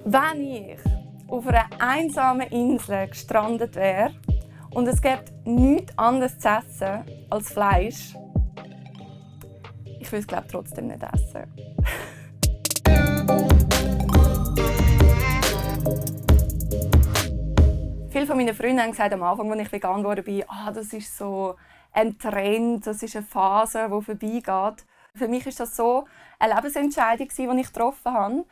Wenn ich auf einer einsamen Insel gestrandet wäre und es gibt nichts anderes zu essen als Fleisch, ich würde es glaube trotzdem nicht essen. Viele von meinen Freunden haben gesagt am Anfang, als ich vegan geworden bin, das ist so ein Trend, das ist eine Phase, die vorbeigeht. Für mich war das so eine Lebensentscheidung, die ich getroffen habe.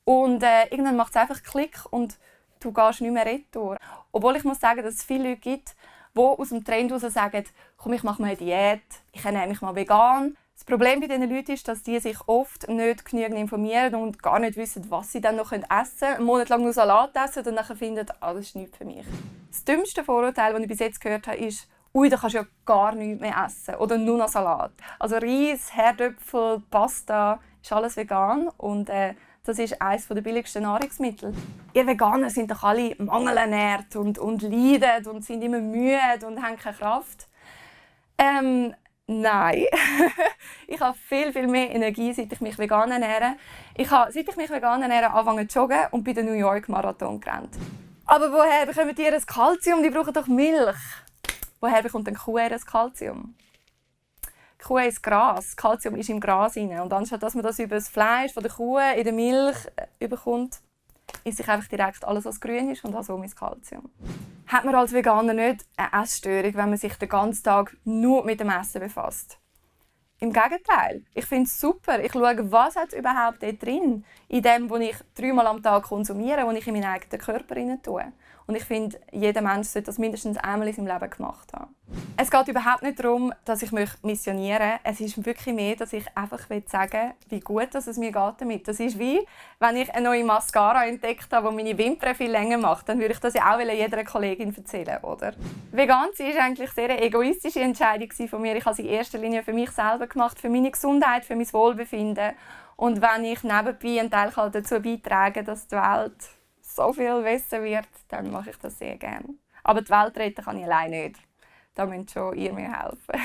Und irgendwann macht es einfach Klick und du gehst nicht mehr retour. Obwohl ich muss sagen, dass es viele Leute gibt, die aus dem Trend heraus sagen, komm, ich mache mal eine Diät, ich ernähre mich mal vegan. Das Problem bei diesen Leuten ist, dass die sich oft nicht genügend informieren und gar nicht wissen, was sie dann noch essen können. Einen Monat lang nur Salat essen und dann finden, das ist nichts für mich. Das dümmste Vorurteil, das ich bis jetzt gehört habe, ist, da kannst du ja gar nichts mehr essen oder nur noch Salat. Also Reis, Herdöpfel, Pasta, ist alles vegan und das ist eines der billigsten Nahrungsmittel. Ihr Veganer sind doch alle mangelernährt und leiden und sind immer müde und haben keine Kraft. Nein. Ich habe viel mehr Energie, seit ich mich vegan ernähre. Ich habe, seit ich mich vegan ernähre, angefangen zu joggen und bei der New York Marathon gerannt. Aber woher bekommen die das Kalzium? Die brauchen doch Milch. Woher bekommt denn die Kuh das Kalzium? Die Kuh ist Gras. Kalzium ist im Gras drin. Und anstatt dass man das über das Fleisch von der Kuh in der Milch bekommt, esse ich einfach direkt alles, was grün ist und habe so mein Kalzium. Hat man als Veganer nicht eine Essstörung, wenn man sich den ganzen Tag nur mit dem Essen befasst? Im Gegenteil. Ich finde es super. Ich schaue, was hat es überhaupt dort drin, in dem, was ich 3-mal am Tag konsumiere, was ich in meinen eigenen Körper tue. Und ich finde, jeder Mensch sollte das mindestens einmal in seinem Leben gemacht haben. Es geht überhaupt nicht darum, dass ich missionieren möchte. Es ist wirklich mehr, dass ich einfach sagen will, wie gut es mir geht damit. Das ist wie, wenn ich eine neue Mascara entdeckt habe, die meine Wimpern viel länger macht. Dann würde ich das ja auch jeder Kollegin erzählen, oder? Vegan sein war eigentlich eine sehr egoistische Entscheidung von mir. Ich habe sie in erster Linie für mich selber gemacht, für meine Gesundheit, für mein Wohlbefinden. Und wenn ich nebenbei einen Teil dazu beitragen kann, dass die Welt so viel besser wird, dann mache ich das sehr gerne. Aber die Welt retten kann ich allein nicht. Da müsst schon ihr mir helfen.